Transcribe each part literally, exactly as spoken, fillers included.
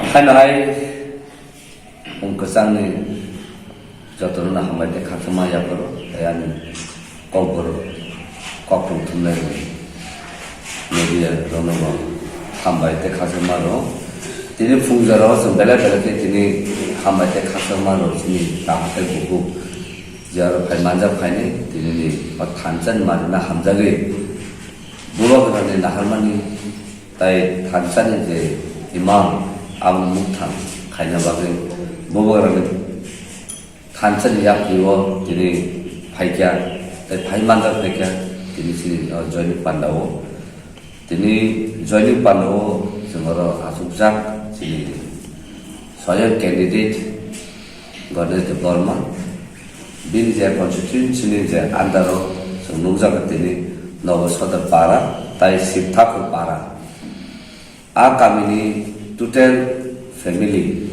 Haino hai, um, kwchangni jotono hambai tei khakchangma yapharo, tei ani kokborok, kokthum thumnai media rokno bo hambai tei khakchangma rwo. Tini phungjaro chwng belai belai khe tini hambai tei khakchangma rwo chini kaham tei bukhuk jaro phai manjak phainai tini ni o thansa ni manwi hamjagwi. Bubagrani naharmani tei thansani je imang abo mukthang khaina bagwi bubagrani thansani yapri o tini phaikha tei phai manjak phaikha tini chini o Joinik Panda o. Tini Joinik Panda o chwng oro achukjak chini soyang candidate Ganesh Debbarma. Bini je constituency ni je under o chwng nukjago tini Nogo Sodor Para tai Sibthakur Para. A kamini total family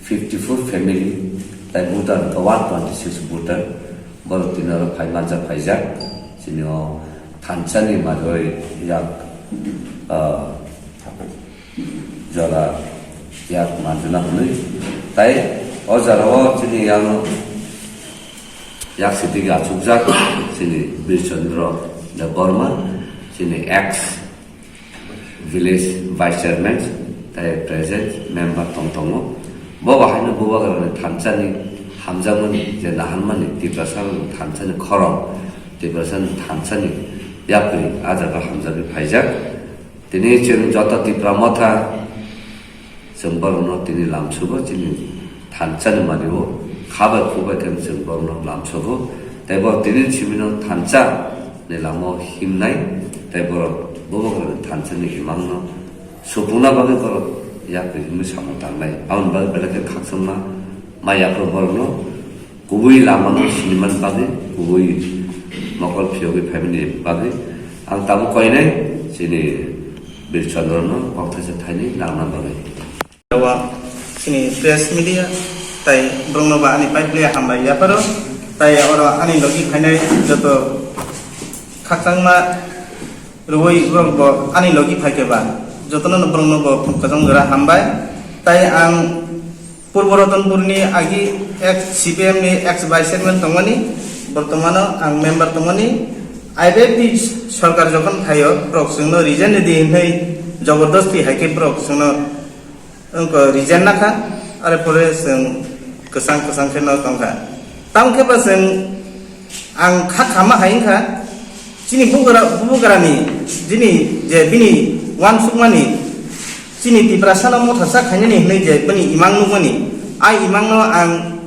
fifty four family tai voter to one twenty six voter borok tini oro phai manjak phaijak chini o thansani majoi yak, ah, jora yak manjuna hwnwi. Tai o jora o chini yang yak sitigi achukjak chini Birchandra Debbarma, chini ex village vice chairman, tai present member tong tongo. Bo bahaino bubagrani thansani hamjakmani je naharmani Tiprasani thansani khorang, Tiprasani thansani yapri a jaga hamjagwi phaijak. Tini chwng joto Tipra Motha, chwng borokno tini lamsugo, chini thansani manwi-o kha bai khu bai khe chwng borokno lamsugo. Tei borok tini simino thansa ni lama-o himnai, tei borok bubagrani thansani imangno supungna bagwi borok yapri hwnwi samung tangnai. Aboni bagwi belai khe khakchangma ma yaphuru borokno kubui lamano siniman bagwi, kubui mokol phiyogwi phaimani bagwi ang tabuk koinai chini Bir Chandra no kokthaisa thaini langna bagwi. Oro chini press media tai borokno ba ani pipe hambai yapharo tai oro ani logi phainai joto khakchangma rwui borok bo ani logi phaikhe ba jotono borokno bo kwchang jora hambai tai ang Purbo Ratanpurni agi ex C P M ni ex vice chairman tongmani, bortomano ang member tongmani. I P F T sorkar jokhon phaio, borok chwngno resign rwdi hinwi jobordosti hai khe borok chwngno wngkha resign nakha, are pore chwng kwchang kwchang khe no tongkha. Tamo khe ba chwng Ang kha khama hai wngkha, chini bugra-, bubagrani, chini je bini uansukmani, chini Tiprasano motha sa khainani hwnwi je bini imang nukmani, a imangno ang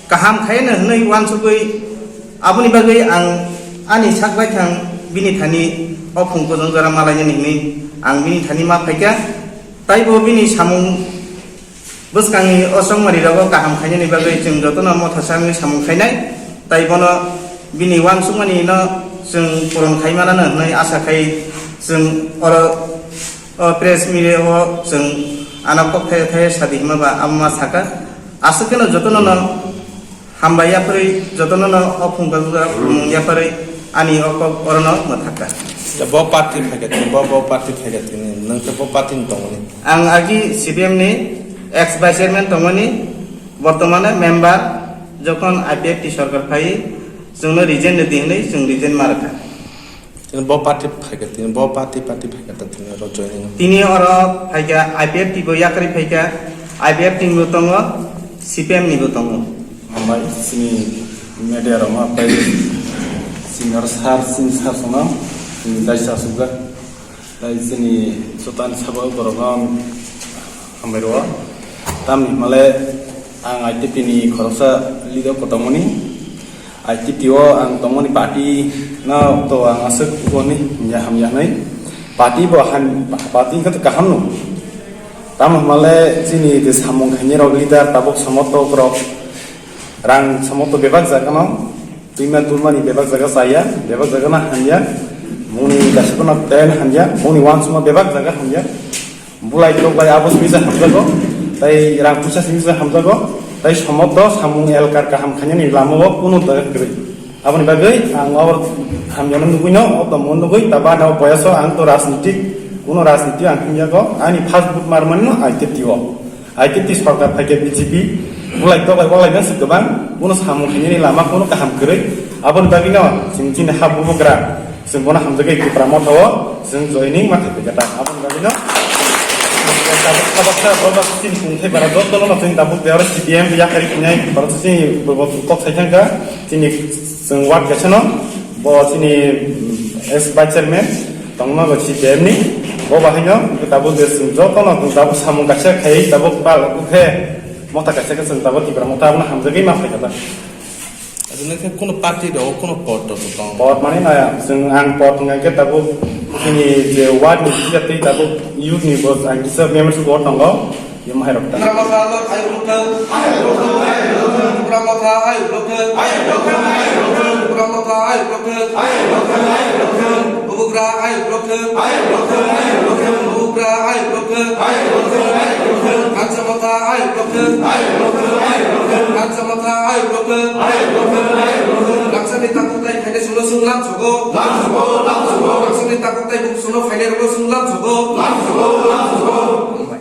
kaham khaino hwnwi uansugwi, aboni bagwi ang ani sak baithang bini thani o phung kujung jora malainani hwnwi ang bini thani ma phaikha, taibo bini samung Bwskangni o chongmani rogo kaham khainani bagwi chwng jotono motha sa wngwi samung khainai, tai bono bini uansukmani no chwng puron khai manano hwnwi asa khai chwng oro o press media o chwng ano kok thaya thaya sadi hwnba amo ma saka. Aswk kheno jotono no Hambai yapharwi jotono no o phung kajak, mm, yapharwi ani o kok orono mwthakha. Ya, bo party phaikha tini, bo, bo party phaikha tini, nwng khe bo party ni tongmani? Ang agi C P M ni ex vice chairman tongmani, bortomane member, jokhon I P F T sorkar phai, chwngno resign rwdi hwnwi chwng resign ma rwkha. Tini bo party phaikha, tini bo party, party phaikha ta tini oro joining. Tini oro phaikha, I P F T bo yakarwi phaikha, I P F T ni bo tongo, C P M ni bo tongo. Hambai chini media rok ma pai senior sir, senior sir sono, chini dai sir sujak. Tai chini joto ani sabo borok no hambai rwo. Tamni hwnmale ang I T P ni khoroksa leader kotormani. I T P o ang tongmani party no to ang aswk hwnwi hamya hamya hwnwi. Party bo ham, party wngkha to kaham no. Tamo hwnmale chini je samung khainai rok leader tabuk somotok rok rang somotok bebak jaga no twima twmani bebak jaga chaya, bebak jaga no hamya. Mungni kaisa no ten hamya, mungni uansukma bebak jaga hamya. Bulai toklai abo simi se hamjago, tai rang puisa simi se hamjago, tai somoto samung elkar kaham khainani lama o kunu da kwrwi. Aboni bagwi ang o hamyano nugwi no, o tongmo nugwi, taba no boyaso ang to rajnitik Kuno rajniti ang thung yago, ani first vote marmani no I T T o. I T T sorkar phaikhe B J P, bulai toklai walaina si kwbang, kuno samung khainani lama kuno kaham kwrwi. Aboni bagwino chwng chini ha bubagra, chwng bono hamjagwi Tipra Motha o chwng joining ma khaiphaikha ta. Aboni bagwino tabuk tabuk sa bono chini kungthai bara jotono no chwng tabuk de oro C P M yakhari khinai, oro chini bo kok sai thangkha, chini chwng ward kaisa no, bo chini S Vice Chairman, tongma bo C P M ni, bo bahaino tabuk de chwng jotono tabuk samung kaisa khai tabuk pal khe motha kaisa khe chwng tabuk Tipra Motha abono hamjagwi ma phaikha ta. Aswk nokhe kuno party rok kuno pod rok tong. Pod mani na, chwng ang pod hwnkha khe tabuk chini je ward ni leader tei tabuk youth ni bo ang kisa membership bo tongo. Yom hai rok ta. Tipra Motha ayuk rok thang. Tipra Motha ayuk rok thang. Tipra Motha ayuk rok thang. Bubagra ayuk rok thang. Bubagra ayuk rok thang. Kansa Motha ayuk rok thang. Kansa Motha ayuk rok thang. Laksani takhuk tai phainai sulo sung lam sogo. Laksani takhuk tai bung sulo phainai rokno sung lam sogo.